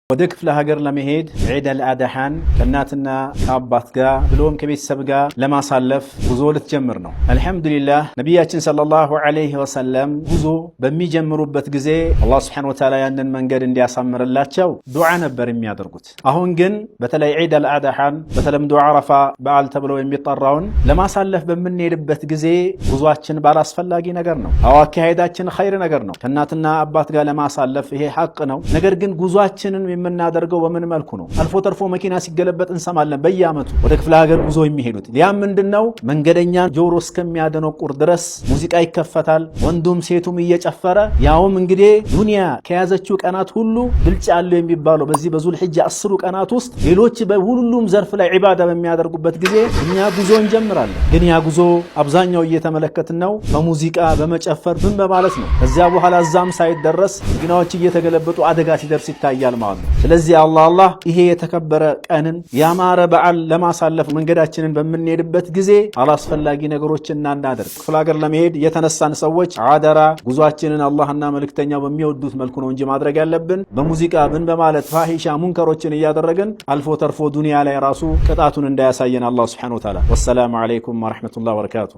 ወደ ክፍለ ሀገር ለመሄድ ዒድ አልአድሓን ከእናትና ከአባት ጋር ብሎም ከቤተሰብ ጋር ለማሳለፍ ጉዞ ልትጀምር ነው። አልሐምዱሊላህ፣ ነቢያችን ሰለላሁ ዐለይሂ ወሰለም ጉዞ በሚጀምሩበት ጊዜ አላህ ሱብሓነሁ ወተዓላ ያንን መንገድ እንዲያሳምርላቸው ዱዓ ነበር የሚያደርጉት። አሁን ግን በተለይ ዒድ አልአድሓን፣ በተለምዶ አረፋ በዓል ተብሎ የሚጠራውን ለማሳለፍ በምንሄድበት ጊዜ ጉዟችን ባላስፈላጊ ነገር ነው። አዎ፣ አካሄዳችን ኸይር ነገር ነው። ከእናትና አባት ጋር ለማሳለፍ ይሄ ሐቅ ነው። ነገር ግን ጉዟችንን የምናደርገው በምን መልኩ ነው? አልፎ ተርፎ መኪና ሲገለበጥ እንሰማለን። በየዓመቱ ወደ ክፍለ ሀገር ጉዞ የሚሄዱት ያ ምንድን ነው? መንገደኛ ጆሮ እስከሚያደነቁር ድረስ ሙዚቃ ይከፈታል። ወንዱም ሴቱም እየጨፈረ፣ ያውም እንግዲህ ዱንያ ከያዘችው ቀናት ሁሉ ብልጫ አለው የሚባለው በዚህ በዙልሕጃ 10ሩ ቀናት ውስጥ ሌሎች በሁሉም ዘርፍ ላይ ዒባዳ በሚያደርጉበት ጊዜ እኛ ጉዞ እንጀምራለን። ግን ያ ጉዞ አብዛኛው እየተመለከትን ነው፣ በሙዚቃ በመጨፈር ምን በማለት ነው። ከዚያ በኋላ እዛም ሳይደረስ መኪናዎች እየተገለበጡ አደጋ ሲደርስ ይታያል ማለት ነው። ስለዚህ አላህ አላህ፣ ይሄ የተከበረ ቀንን ያማረ በዓል ለማሳለፍ መንገዳችንን በምንሄድበት ጊዜ አላስፈላጊ ነገሮችን እንዳናደርግ። ክፍለ ሀገር ለመሄድ የተነሳን ሰዎች አደራ፣ ጉዟችንን አላህና መልእክተኛው በሚወዱት መልኩ ነው እንጂ ማድረግ ያለብን፣ በሙዚቃ ምን በማለት ፋሂሻ ሙንከሮችን እያደረግን አልፎ ተርፎ ዱንያ ላይ ራሱ ቅጣቱን እንዳያሳየን አላህ ሱብሓነሁ ወተዓላ። ወሰላሙ ዓለይኩም ወረሕመቱላህ ወበረካቱ።